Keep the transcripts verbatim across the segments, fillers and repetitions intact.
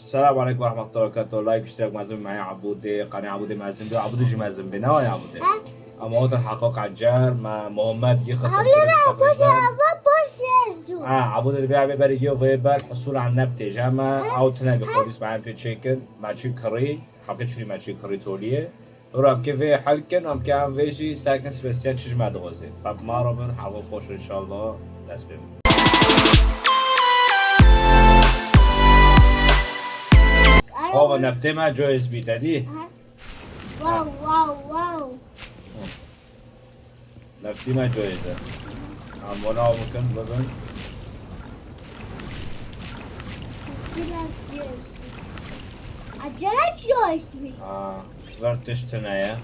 Selam aleykum ve rahmetullahi ve berekatuhu. Like, iştirak mezin me Abudê, qanê Abudê mezin be, Abudê jî mezin be, ne waya Abudê? Ha? Ama o da hakkı kacar, ma Muhammed gi xatir. Abla, poş, abla, poş, abla. Ha, Abudê be abi beri yo ve ber husul an nebtê, jama, ha? Ew tine bi polis ma em tu çekin, ma çi kırı, hakkı çürü ma çi kırı toliye. Ora em kê vê hel kin, em kê em vê jî sekin Sebastian çi ji me dixwaze. Fek ma re bin, hava xweş inşallah. Dest pê bin. Baba neftê me coyez bî te dî. Aha. Wow, wow, wow. Neftî me coyê de. Em wana bikin bibin. Acele çiyo ismi? Ha, ver tişt tune ye.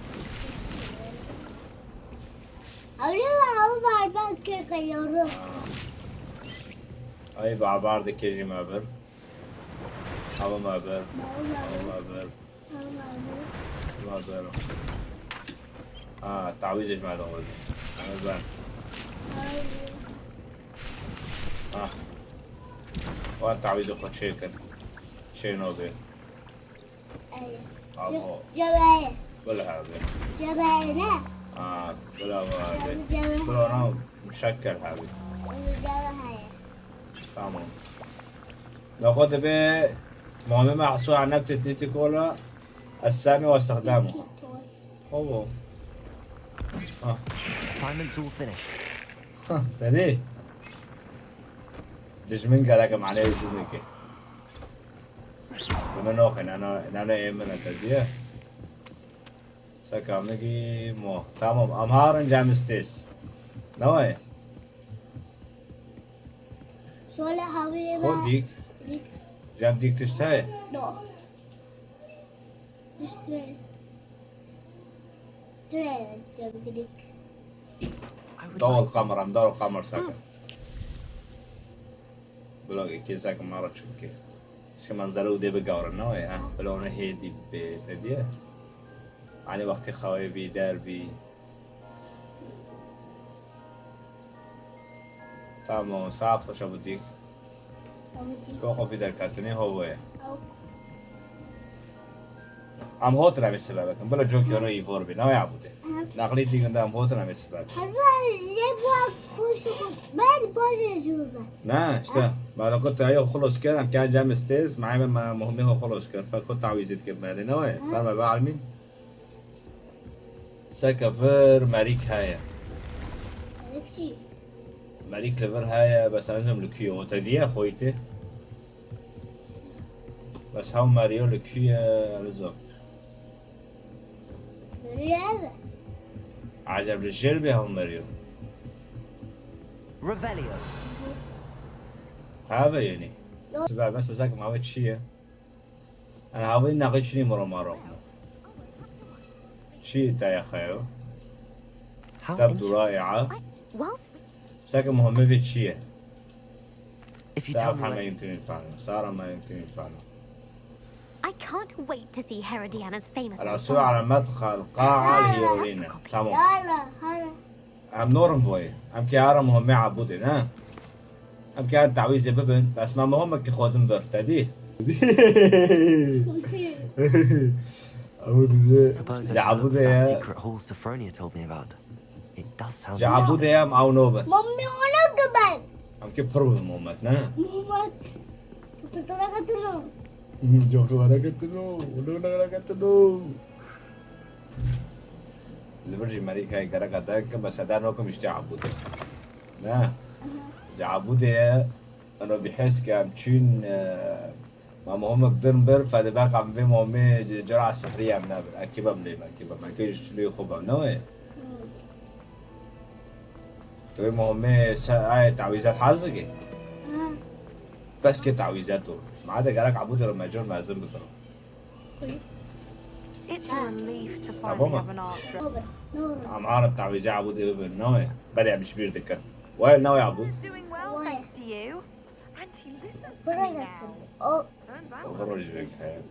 Öyle mi? O var ben kekayarım. Ay babar de kejime bir. Ama ma bir. Ama ma bir. Ama bir. Ha, tawîzê ji me de xwedî. Ama ben. Ha. Wan tawîzê xwe çêkin. Çê nobê. Abo. Cebeye. Bila hebe. Cebeye ne? Ha, bila hebe. Cebeye. Bila na muşekkel hebe. Cebeye. Tamam. Laqad be Muhammed Mahsu anebtet niti kola. Essami ve istihdamı. Ovo. Ha. Assignment's all finished. Ha, dedi. Dijmin gerek mane yüzündeki. Bime noxin, ana, ana ê min e te diye. Seka min gî mo. Tamam, em harin cem stêz. Ne wayê? Şöyle havile Xo dîk. Dik. Cem dîk tişt heye? No. Düştü. Şöyle cem dik. Dawul qamir, em dawul qamir seke. Bila êkê seke ma re çi bike. Şi menzere û dê bigawrin, ne wayê? Ha, bila hûn hêdî bê te diye. Anî wextê xewê bî, der bî. Tamam, saet xweş e bû dîk. Ko xwe vî derketinê ho boye. Em hotin em ê sibe bikin. Bila cok yono îvor bî. Nawe ya bû de. Naqlî dîgin de em hotin em ê sibe bikin. Hema lê bu poşu ben poşu jûr ben. Ne, işte. Bala ko tayê xwe xelos kir, em kê cem stêz, me me muhimê xwe xelos kir. Fek xwe tawîzê dikir me lê ne wayê. Ferme be almîn. Seke vir merîk heye. Merîk çi? Merîk li vir heye, bes ez nizanim li kû ye. O te diye xweytê? Bes hew meriyo li kû ye, ez nizanim. Meriyo ev e. Eceb li jêr bê hew meriyo. Revelio. Have yenî. Sibe bes ez nizanim ev çi ye? Ana havayî naqê çinî miro ma rokno. Çi te ya xeyo? Tebdu raia. Seke muhimê vê çi ye? Sara ma yumkin fano. Sara ma yumkin fano. I can't wait to see Herodiana's famous. Rasu alamet xalqa al hiyorine. Tamam. Em norin voyê. Em kê ara muhimê Abûdê ne? Em kê ara tawîzê bibin. Bes me muhimekî xwe din bir. Te dî? Abûdê. Suppose I should look for that secret hall Sophronia told me about. It does sound interesting. Ji Abûdê em ew nobin. Mamê ona gibin. Em kê pir bibin muhimet ne? Muhimet. Pir tara katino. Coxê were ketino. Were were ketino. Li vir jî merî heye gereka te kim be seder nokim îştê Ebûdê. Ne? Ji Ebûdê ye. Eno bî hes ke em çûn, e, ma muhimik din bir, fedê beq em vê muhimê cira sihrî em nebir. Ekî bem lê me, ekî bem. Ekî ji çilê xwe bem. Ne wê? Tu vê muhimê se ayê tawîzet hez dikî? Bes ke tawîzet o. Ma de gerek Ebûdê ro mecûr mezin bikiro. It's a relief to finally have an answer. Em ara tawîzê Ebûdê bibin, nayê. Belê em ji bîr dikin. Wayê nayê Ebûd. He's doing well, thanks to you. And he listens to me now. Turns out. Viro ji vê heye.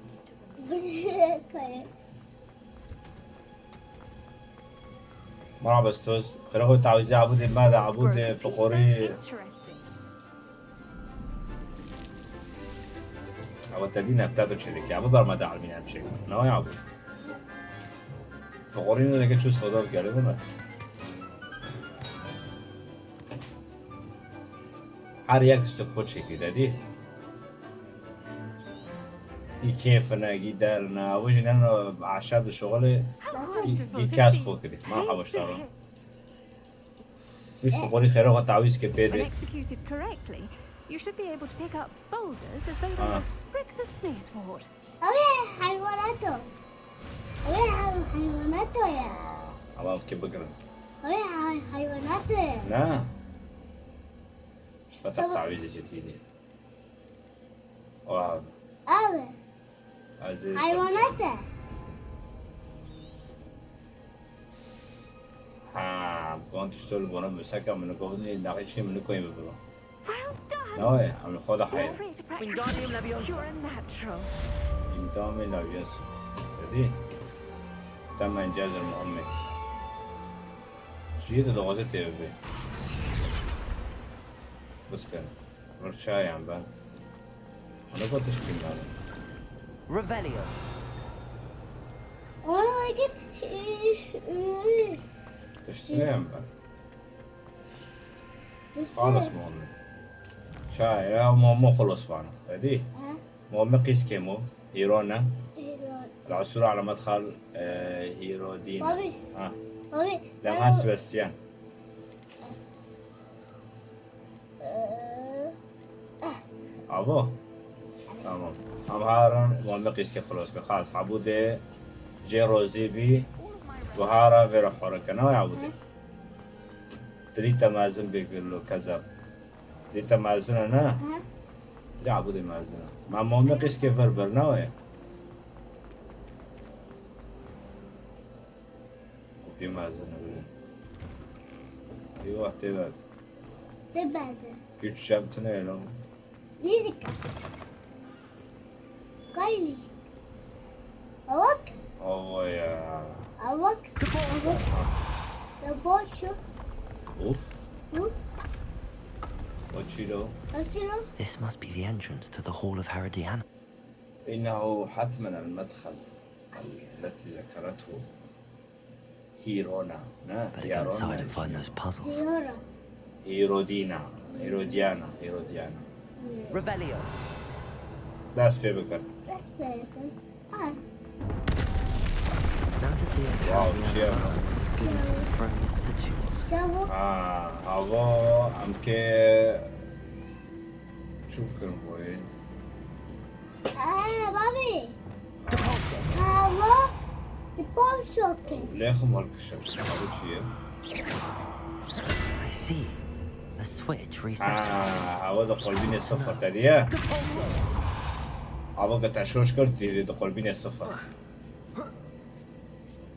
Mara bestoz. Xêra xwe tawîzê Ebûdê me de, Ebûdê fiqorî. Ew te dî nebta tu çêdikî. Ew ber me de elmîne em çêkin. Ne ya bu? Fiqorî ne leke çû soda gelê bû me. Her yek tiştek xwe çêkî te dî. Î kêfine, gî derine. Ew jî neno eşe di şoxilê. Î kes xwe kirî. Ma hewştaro. Wî fiqorî xêra xwe tawîz ke pê When de. Executed correctly, you should be able to pick up boulders as though they Ha. Were sprigs of sneezewort. Ew ê heywanat o. Ew ê hay-, heywanat o ya. Ama ki bigirin. Ew ê hay-, heywanat o ya. Ne? Bes Tamam. Tawîzê cidî. Wow. Abi. Ez ê Heywanat e. Ha, kon tiştol bona musaka min govni naxişi min koyim bro. Well done. No, em xwe de Feel hayır. Free to practice. Wingardium Leviosa. You're a natural. Wingardium Leviosa. Dedi. Tamam, cazır Muhammed. Jiyê de doxwaze tê bibê. Biskin. Rçayan ben. Ana ko tişkî nane. Revelio. Ona git. Tiştine yan ben. Tiştine. Xalis mi oldu? Çay ya, mo, mo xalis bana. Hadi. Ha? Mo me qîskê mo. Hîro ne? Hîro. العثور على مدخل, e, Hîrodîn. Bobby. Ha. Bobby. Levent Sebastian. Ee, Avo? Tamam. Em harin, mo me qîskê xalis ke. Xas, hebû de cê rozî bî, guhara vêre xorike. Ne ya hebû de? Dirî te mezin bê gillo, kezeb. Lê te mezin e, ne? Hı. Lê Ebûdê mezin e. Ma Momê qîskê vir bir, ne wê? Kopya mezin e, wê. Eyvah, tê ver. Tê ver. Güç şem tine lan. Lîzika. Kaymış. Bak. Ava ya. Bak. Bak. Ya bak şu. Of. Bu. Açilo. Açilo. This must be the entrance to the Hall of Herodiana. إنه حتما المدخل التي ذكرته. Hîrona, ne? Better go inside and find those puzzles. Hîrona. Hîrodîna, Hîrodiana, Hîrodiana. Revelio. Dest pê bikin. Dest pê bikin. Ar. Now to see if Wow, Harry çiye Potter was as good as Sophronia said she was. Çabuk. Ha, ava em ke çû kin boyê. Ee, Bobby. Depulso. Ava, depulso ke. Lê xwe mal kişe. Ava çi ye? I see. A switch reset. Ha, ava di qurbînê sifir te diye. Depulso. Ava ke te şoş kir, tî di qurbînê sifir.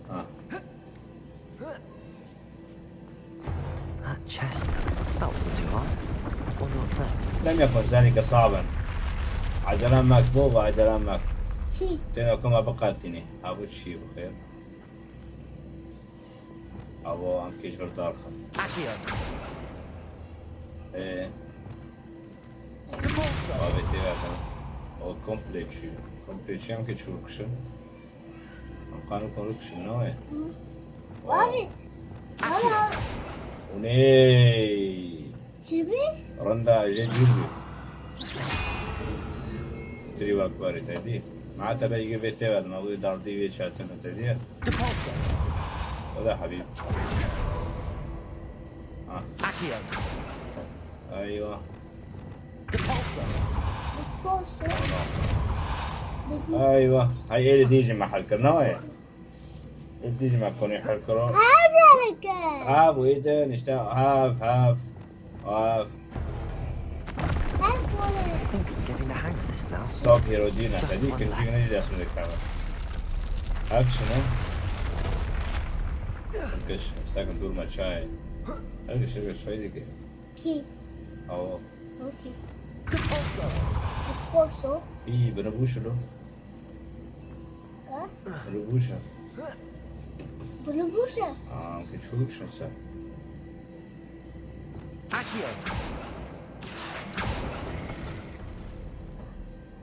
Ha. That chest, that was, that wasn't too hard. Wonder what's next. Dem yapın, zerî ke saben. Acele mek bo, ve acele mek. Hi. Têna kuma biqetînî. Ha, bu çi bu xêr? Avo, em kêj vir darxin. Accio. Ee. Depulso. Abi, tê ver. O komple çi? Komple çi em ke çûr kişin? Em qanûn konû kişin, ne wê? Abi. Ama. O ne? Çi bi? Rinda, jê dûr bî. Tirî wek barê te dî. Ma te be îgê vê tê vedin, ew ê dardî vê çetin te dî. Depulso. O da hebîb. Ha. Accio. Eywa. Depulso. Depulso. Eywa. Hey, ê dî jî me hel kir, ne wê? Ê dî jî me konî hel kiro. Her dereke. Ha, bu ê de nişte, ha, ha, ha. Hev bole. I think I'm getting the hang of this now. Sab Hîrodîna, Just hevî one kincî left. Ne dest min dikare. Action, ha? Kiş, sakın durma çay. Hadi, şey, bir şey dike. Ki. Awo. Okey. Depulso. Depulso. Î, bini bûşilo. Ha? Bini bûşe. Bini bûşe. Aa, ke çocuk şun sen. Accio.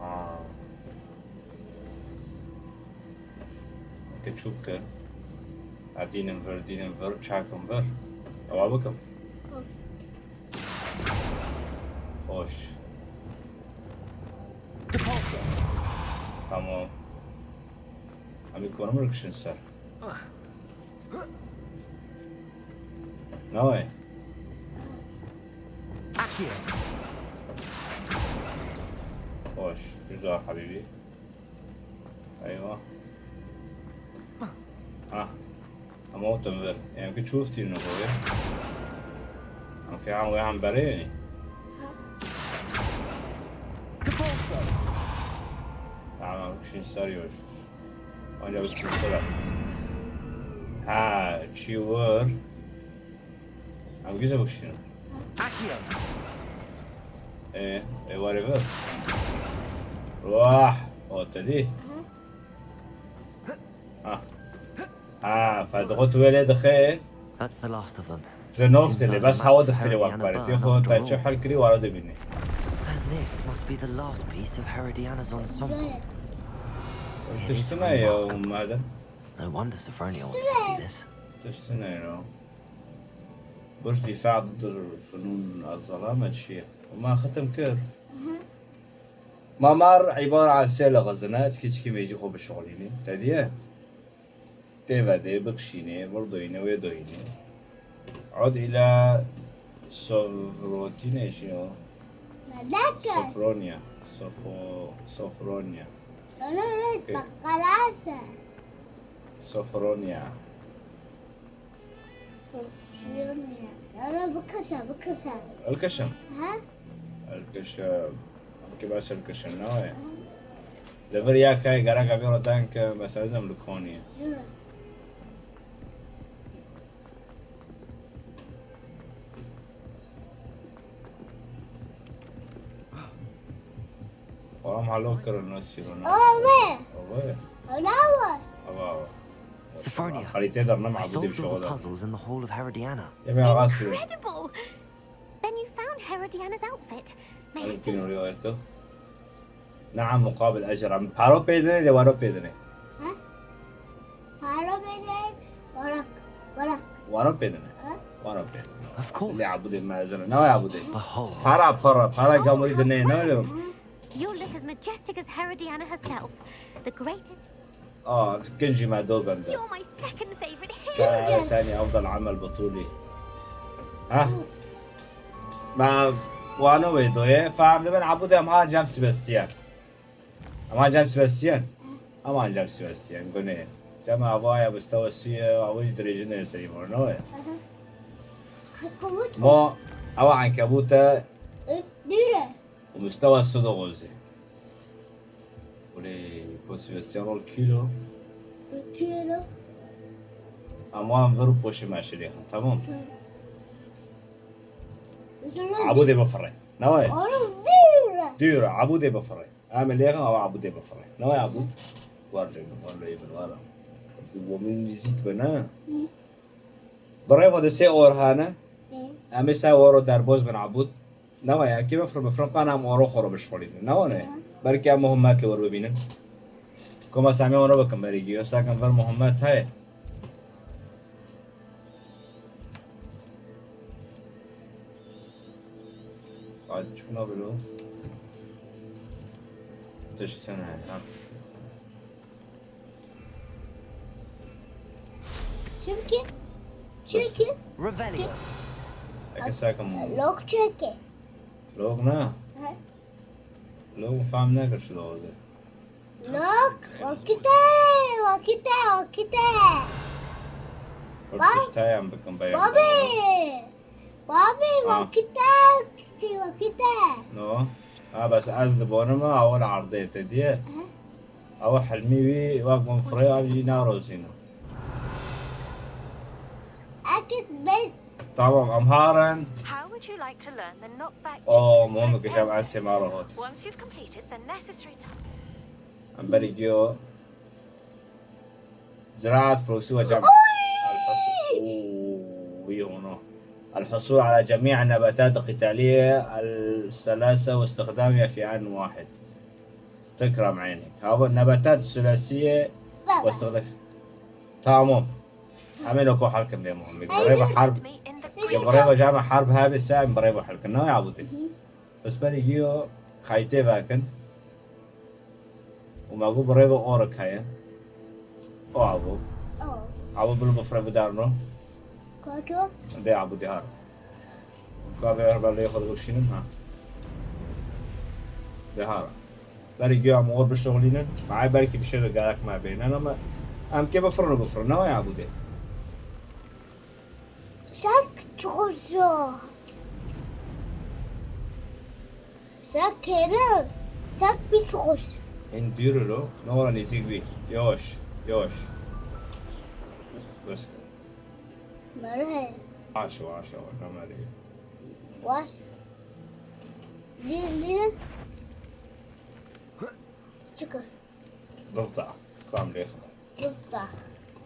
Aa. Ke çûk kir. Ha, dînim vir, dînim vir, çakim vir. Ewa bikim. Hoş. Tamam. Em ê konumir kişin ser. Navê? Akio. Hoş. Güzel habibi. Eyvah. Ha. Ama o tim vir. Em ki çûf tînin xwe. Em ki em wê em berê. Tamam, kişin ser yoş. Ancak bir sürü. Ha, çiğ vur. Em güzel bu kişinin. Akio. E, e, whatever. Wah, o dedi. Ha. Ha, fedixo tu wê lê dixê. That's the last of them. Tu nov têlê, bes hawa diftirê wek berê. Tê xwe te çi hel kirî wara dibînî. And this must be the last piece of Herodiana's ensemble. Tiştine ya, madem. No wonder Sophronia wants to see this. Tiştine ya. Burç dîfa ضد الفنون الظلام çi ye? Ma xitim kir. Ma mar îbare an sê lixizine, çikî çikî mêjî xwe bişixulînî. Te diye? Tê vedê, bikişînê, vir doyînê, wê doyînê. Ud îla Sovrotîne jî o. Meleke. Sofronya. Sofo-, Sofronya. Ona red bakkalase. Sofronya. Sofronya. Ona bikasa, bikasa. Elkeşim. Ha? Elkeşim. Ki baş elkeşim, ne o ya? Li vir ya kayê gereka vê re deng ke, mesela, ez em li Koniyê. Jûra. Oğlum, halo kirin, ne siro, ne? Ove. Ove. Anawa. Ava, ava. Sophronia, xerîtê der ne I mabûdê solved all the şoda. Puzzles in the Hall of Herodiana. Yemê ağa siro. Incredible! Then you found Herodiana's outfit. May I see? Hadi, oraya ayakta. Naam, mukabil ecr. Em paro pêdine, lê waro pêdine. Ha? Paro pêdine, warak, warak. Waro pêdine. Ha? Waro pêdine. Of course. Lê abudê mezin. Ne abudê? Behold. Para, para, para gamurî dine, ne öyle? You look as majestic as Herodiana herself, the greatest. Aa, kincî me do bende. You're my second favorite hero. Sen, sen afdal amel butulî. Ha? Ma wano wê doye, fam de ben abudê em ha cem Sebastian. Ama cem Sebastian. Ama cem Sebastian, gune. Cem avaya bistawasiye, avayı direjine zeyvor, ne o ya? Aha. Ankabut. Mo, awa ankabute. Öf, dire. Mustawa Sudogozi. Olê, ko Sebastian rol kilo. Kilo. Ama em vir poşe meşelê. Tamam. Tamam. Mesela Abudê bifire. Ne var? Oğlum, dire. Dûr, abudê bifire. Em lêxin, awa abudê bifire. Ne var abud? Var canım, var leyvin, var. Bu müzik be ne? Hı. Birê xwe di sê orhane. Hı. Em ê sê oro derbaz bin abûd. Newa ya, kê bifir bifir qan em oro xwe re bişxulînin. Newa ne? Hı. Belkî em muhimmet li wir bibînin. Koma Semê oro bikin berî giyo. Sakin vir muhimmet heye. Hadi çuna bilo. Tiştine ya. Çünkü, çünkü Revelio. Eke sakin mı? Lok çünkü. Lok ne? Hı. Lok fam ne kaçı da oldu? Lok, vakite, vakite, vakite. Bak. Tiştayam bikin bayım. Babi. Babi, ha. Vakite, vakite. No. Ha, bes ez dibonim, awa li erdê te diye. Hı. Awa hilmî wî, wek min firê, ev jî narozîne. Akit ben. Tamam, em harin. How would you like to learn the knockback? Oh, jiu-jitsu mom, from kişem Penta? Esê ma re hot. Once you've completed the necessary time. Em berî giyo. زراعة فروسية وجمع الحصول. أوه، هنا. الحصول على جميع النباتات القتالية الثلاثة واستخدامها في آن واحد. تكرم عينك. هذا النباتات الثلاثية واستخدام. Tamam. Hemê loko helkin bê muhimî. Birêva herb. Ya birêva came herb hebê se em birêva helkin. Ne ya bûtê. Bes berî giyo xeytê vekin. Û me got birêva orik heye. O abû. Abû bil bifre bidarno. Dê abû dê har. Ka vê her belê xwe bikşînim ha. Dê har. Berî giya em or bişuxlînin. Maye belkî bişêre gerek me bêne ama em kê bifirin û bifirin. Ne ya bû dê. Şak çiqoşo. Şak kêne. Şak bir çiqoş. Hên dûr lo. Ne ora nêzîk bî. Yavaş. Yavaş. Bes. Mere. Aşo aşo. Ne merê. Baş. Dil dil. Çıkar. Bifta. Kam lê xwe. Bifta.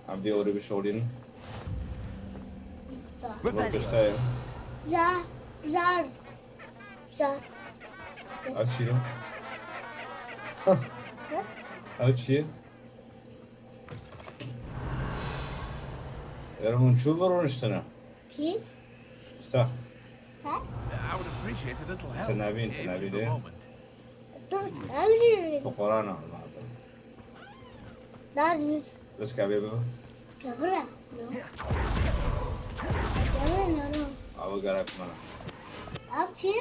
Em vê orê bişolînin. Bifta. Wek tişt heye. Jar, jar, jar. Ev çi ye? Ev çi ye? Êre hûn çû vir rûniştine? Kî? Usta. He? I would appreciate a little help. Tinavîn, if tinavîn you've a ê. Moment. Dur, emri. Fuqara ne anladım. Lazım. Riska bê bebe. Kebra. Kebra ne? Ava gerek mana. Ev çi?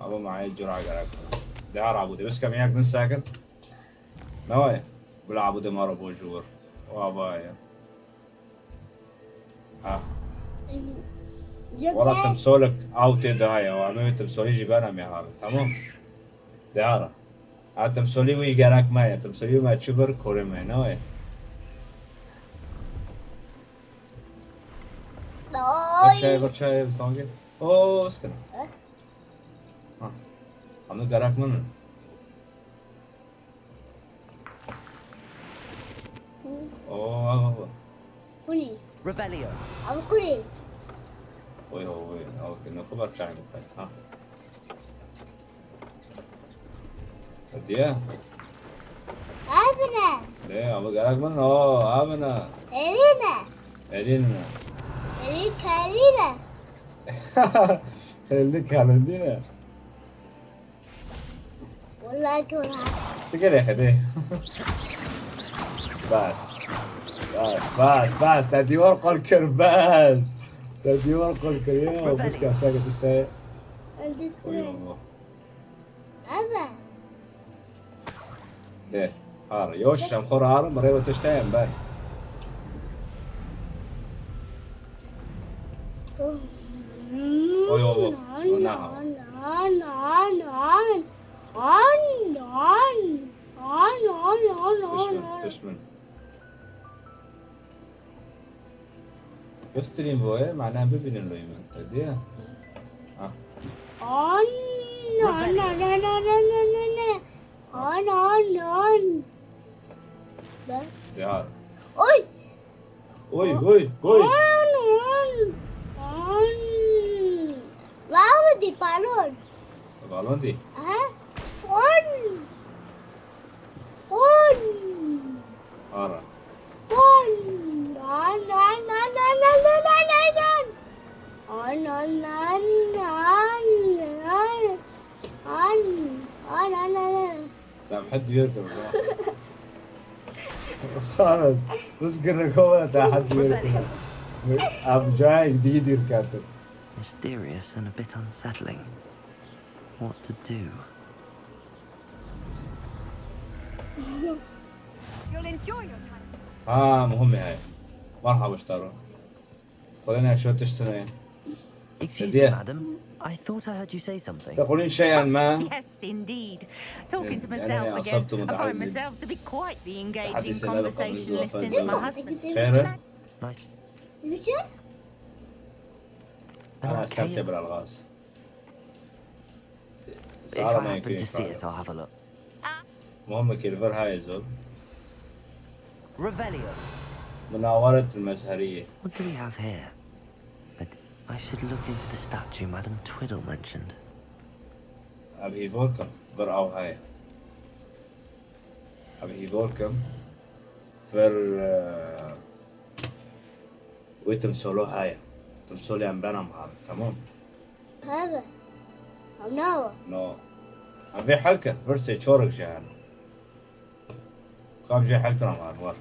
Ava maye cura gerek mana. Dehar abu de. Riska mi yak din sakin. Ne var ya? Bila abu de mara bo jur. O ava ya. Ha. Wala timsolik ew tê daha ya. Û em ê timsolî jî bena mê har. Tamam. Dehara. Ha, timsolî wî gerek me ye. Timsolî me çi bir korê me ne ye. Bir çay, bir çay, bir sangê. Oo, ıskın. Ha. Ama gerek mi? Oo, bak, bak, bak. Kuni. Revelio. Ama kuni. Oy, oy, oy. Al, ne kadar çay bu kadar. Ha. Hadi ya. Abine. Ne, ama gerek mi? Oo, abine. Eline. Eline. Eli kaline. Eli kalendine. Wallahî ki wallahî. Ti gelê xedê. Bas. Bas, bas, bas. Te dîwar qol kir, bas. Te dîwar qol kir, ya. Bas ki hesakê tiştê. Elde süre. Eve. De, har. Yoş, em xwe rarin, bi rêve tiştê em ber. Oy, oy, oy. An, an, an, an. An, an. An, an, an, an, an. Pişt min, pişt min. Biftirîn voye, mana bibînin loyê min. Te diye? Ha. An, an, an. An, an, an. Be. Dehar. Oy! Oy, oy, oy. On, on, on. Wow, di balon. Balon di. Ha? On. On. Ara. On. On, on, on. On, on, on, on. On, on, on, on. Tamam, hadi yürü, tamam. Xalas, bes girek ola ta hadi yürü. Am cayek dî dîr katin. Mysterious and a bit unsettling. What to do? You'll enjoy your time. Ha, muhim e. Merhaba, ştaro. Xwedê ne şo tiştine. Excuse me, madam. I thought I heard you say something. تقولين شيئا ما؟ Yes, indeed. Talking to myself again. I find myself to be quietly engaging conversation, listening to my husband. خير؟ Nice. An archaic. If I happen to see it, I'll have a look. Muhim e, kêlver hayê zor. Revelio. Munawaret mezheriye. What do we have here? I, I should look into the statue Madam Twiddle mentioned. Ev hîvor kim, vir ew heye. Ev hîvor kim. Vir, e, wê timsolo heye. Timsolê em bena mixabin, tamam? Hebe. Em nawa. No. Em vê hel kir, vir sê çorek jî hene. Kam jê hel kir em hene, war.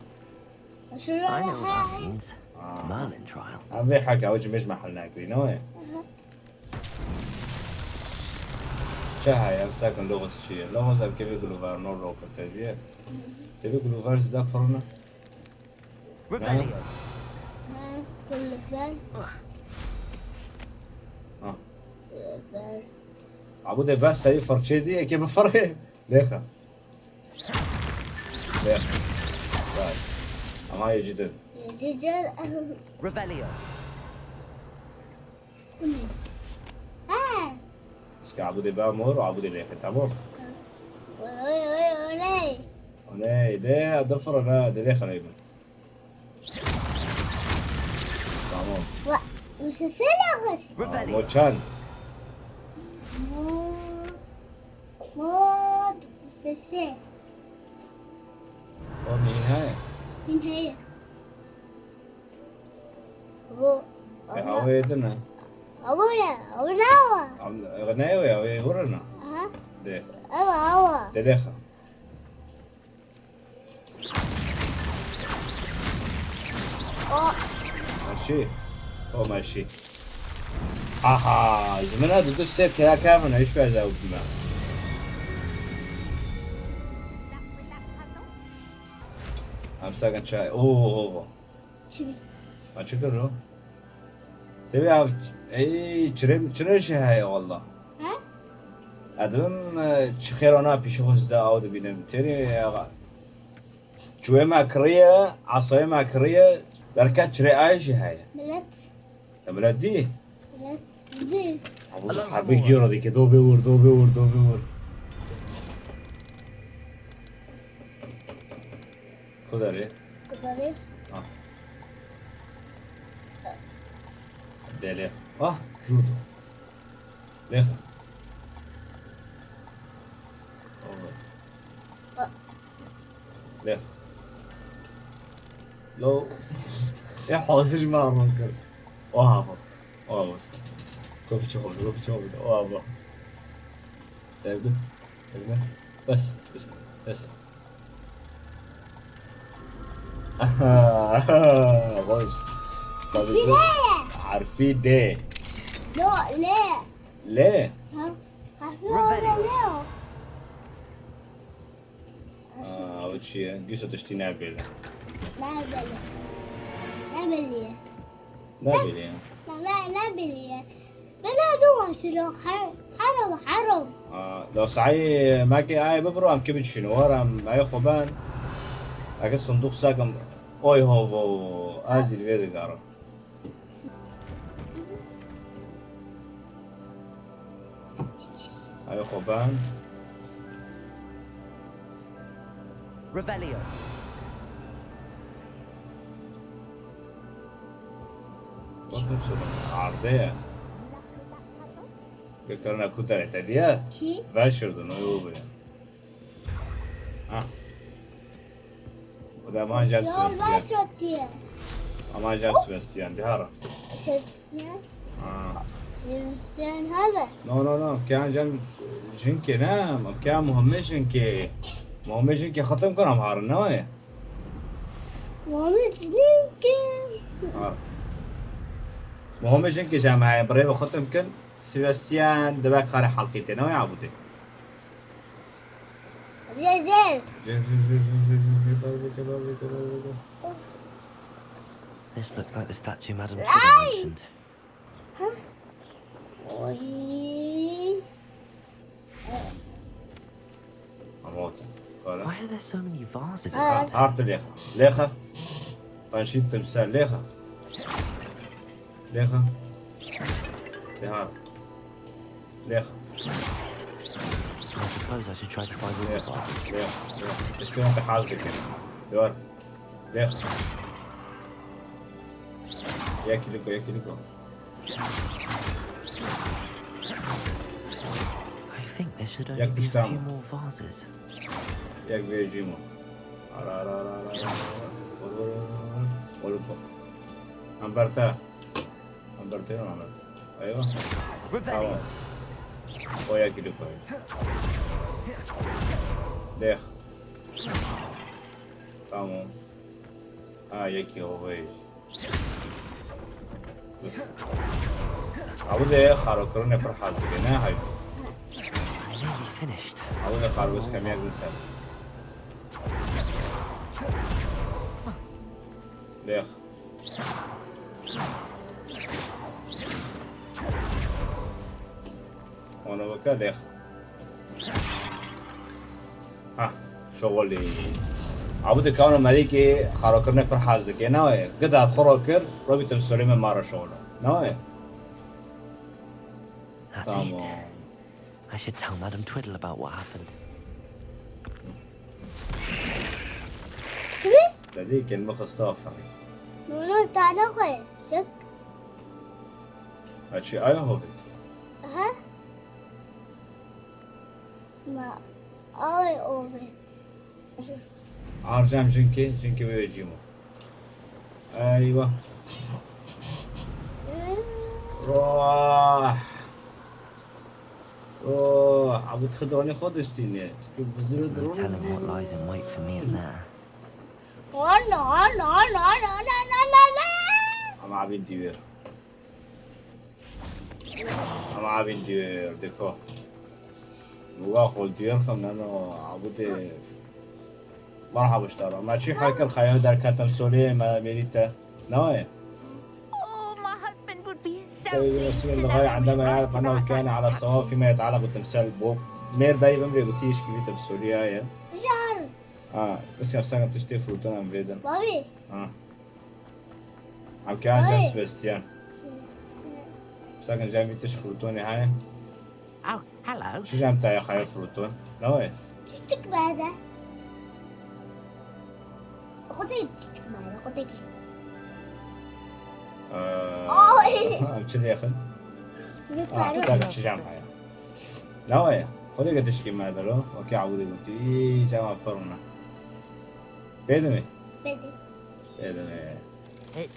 I know what that means. Ah. Merlin trial. Em vê hel kir, ew jî mêj me hel nekirî, ne wê? Aha. Çi heye, em sekin Logos çi ye? Logos ev kevê Glover nor ro kir teviye. Tevê Glover zî de pirine. Revelio. Ha, Glover. Ha. Glover. Abu de bes serî firçê dî, yekê bifirê. Lêxe. Lêxe. Vay. Ama yê cidden. Yê cidden. Revelio. Ha. Iska abu de ba mor, abu de lêxe, tamam. Oy, oy, oy, oley. Oley, de, de fırın ha, de lêxe leybe. Tamam. Va, bu sesi ne kız? Aa, Revelio. Moçan. Mo, mo, sesi. O min heye. Min heye. Bu. E, hawê din e. Hawê ye, hawê ne wa? Am, e, ne we, hawê hurina. Aha. De. Ewa, ewa. De lêxa. O. Meşî. O meşî. Aha, ji min re du du sê kira kevin, hiç beze û bime. Em sekin çay. Oo. Çi? Ma çi kir o? Tevî ev, ey, çirê, çirê jî heye walla. He? Ez dibim, e, çi xêr ona pîşo xwe ji te aw dibînim. Têrê, e, çûyê me kiriye, asayê me kiriye, derket çirê ayê jî heye. Millet. E, millet dî? Millet dî. Abû, herbê giyora dike, dovê wir, dovê wir, dovê wir. Kudarê. Kudarê. Ah. Dê lêx. Ah, jûr do. Lêx. Ah. Lêx. Lo. E hazir mi arman kir? Oha bak. Oha bak. Kopi çok oldu, kopi çok oldu. Oha bak. Geldi. Geldi. Bes. Bes. Bes. Aha, boş. Tabii bu harfi D. Yo, le. Le. Ha? Harfi o, le o. Aa, o çi ye? Güsa tiştî nebêle. Nebêle. Nebêle. Nebêle. Ne, ne, nebêle. Bela du maşilo, har-, haram, haram. Aa, lo saî mekê ayê bibiro em kê biçîno. War em ayê xwe ben. Eke sindoq sekim. Oy hovo. Ez zî li vê digerim. Ayê xwe ben. Revelio. Bakın şunu. Ardê ye. Bikarina ku derê te diye? Kî? Veşirdin, o yol bile. Ha. Bu da aman Jean Sebastian. Aman Jean Sebastian, dihara. Sebastian? Ha. Sebastian hebe? No, no, no. Kiyan Jean jinkê ne? Kiyan muhimmê jinkê. Muhimmê jinkê xatim kiram harin, ne wayê? Muhimmê jinkê. Ha. Muhimmê jinkê jemaya birê bi xatim kin. Sebastian dibe karê halkê tê, ne wayê abû tê? Jê, jê. Jê, jê, jê, bavê ke, bavê ke, bavê ke. This looks like the statue Madame Trudel mentioned. Oy. Ama okey. Böyle. Why are there so many vases? Ha, artı lêxa. Lêxa. Ben şimdi timsel lêxa. Lêxa. Lêxa. Lêxa. I suppose I should try to find all the vases. Lêxa. Lêxa. Espera te haz dikin. Gör. Lêxa. Yekî li ku, yekî li ku. I think there should only be a few more vases. Yek vê cî ma. Ara, ara, ara, ara, ara. Vur, vur, vur, vur. Vur, vur. Em ber te. Em ber te, Ahmet. Eyvah. Tamam. O yekî li koy. Dêx. Tamam. Ha, yekî hoveyî. Ew dê xarokirinê pir hez dike, ne Hayko? Nearly finished. Ew dê xargoz kemiyek din ser. Lêx. Onu bike lêx. Ha, şoxulî. Abû dikano merîkê xarokirinê pir hez dike, ne wê? Gida xwe ro kir, robî temsolê me mara şoxlo. Ne wê? That's it. Tamam. I should tell Madam Twiddle about what happened. Çi? Te dî kelme xista aferî. Nono tane xwe. Şik. Ha çi, ayo hovit? Aha. Ma, ayo hovit. Arcam jinki, jinki ve cimo. Eyvah. Roh. Roh. Abû dixi dronê xwe diştîne. Çünkü bizir drone. There's no telling what lies in wait for me in there. Ama abî diyor. Ama abî diyor, deko. Wa xwe diyor xemneno, abû de. Merhaba ştara. Ma çi hal kir xeya derketim solê me mêrî te. Ne wayê? Oh, my husband would be so pleased to know how much writing I got to start. سيد رسول الله عندما يعرف أنه كان على الصواب فيما يتعلق بالتمثال بوب. Mêr berî bimrê gotî îşkî vî temsolî ya ye. Jar. Ha, bes ya sakin tiştê frotan em vêdin. Bavê. Ha. Em ke an cem Sebastian. Sakin cem vî tiş frotonê heye. Oh, hello. Çi cem te ya xeye froton? Ne wayê? Tiştik berde. Xwedê çiçik mane, xwedê ke. Ay. Em çi lêxin? Aa, çi çi cem heye? Ne wayê? Xwedê ke tişkî me dero. Wekî Abûdê gotî, cema pir rûne. Bêdimê? Bêdimê. Bêdimê.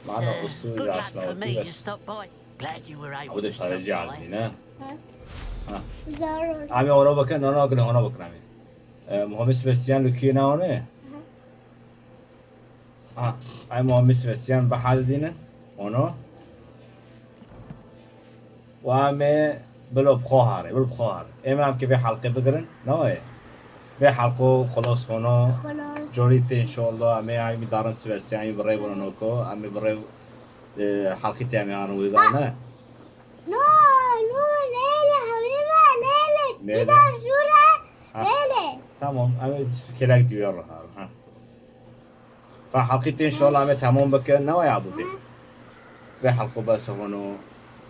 Mana ustû ji aşna wekî bes. Abûdê parêcî erdî, ne? Ha. Ha. Zor. Em ê ono bikin, no, no, gine ono bikin em ê. E, Muhammed Sebastian li kuyê ne ono ye? Aha. Ha, em Muhammed Sebastian bi hal dînin, ono. Wa em ê bilo bi xwe harê, bilo bi xwe harê. Êm em ke vê halqê bigirin, ne wayê? Vê halqo xelas ono. Xelas. Corî tê inşallah, em ê em darin Sebastian, em ê bi rê bono noko, em ê bi rê, e, halqî tê em ê arin wê, ne? No, no, lêle, hemî me, lêle. Lêle. Gida jûre, ha. Lêle. Tamam, em ê kêlek diwê re harin, ha. Fa halqî tê inşallah em ê temam bikin, ne wayê Abûdê? Ha. Vê halqo bes hono.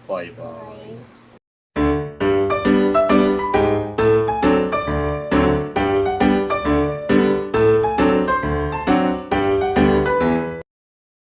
Bay bay. Bay.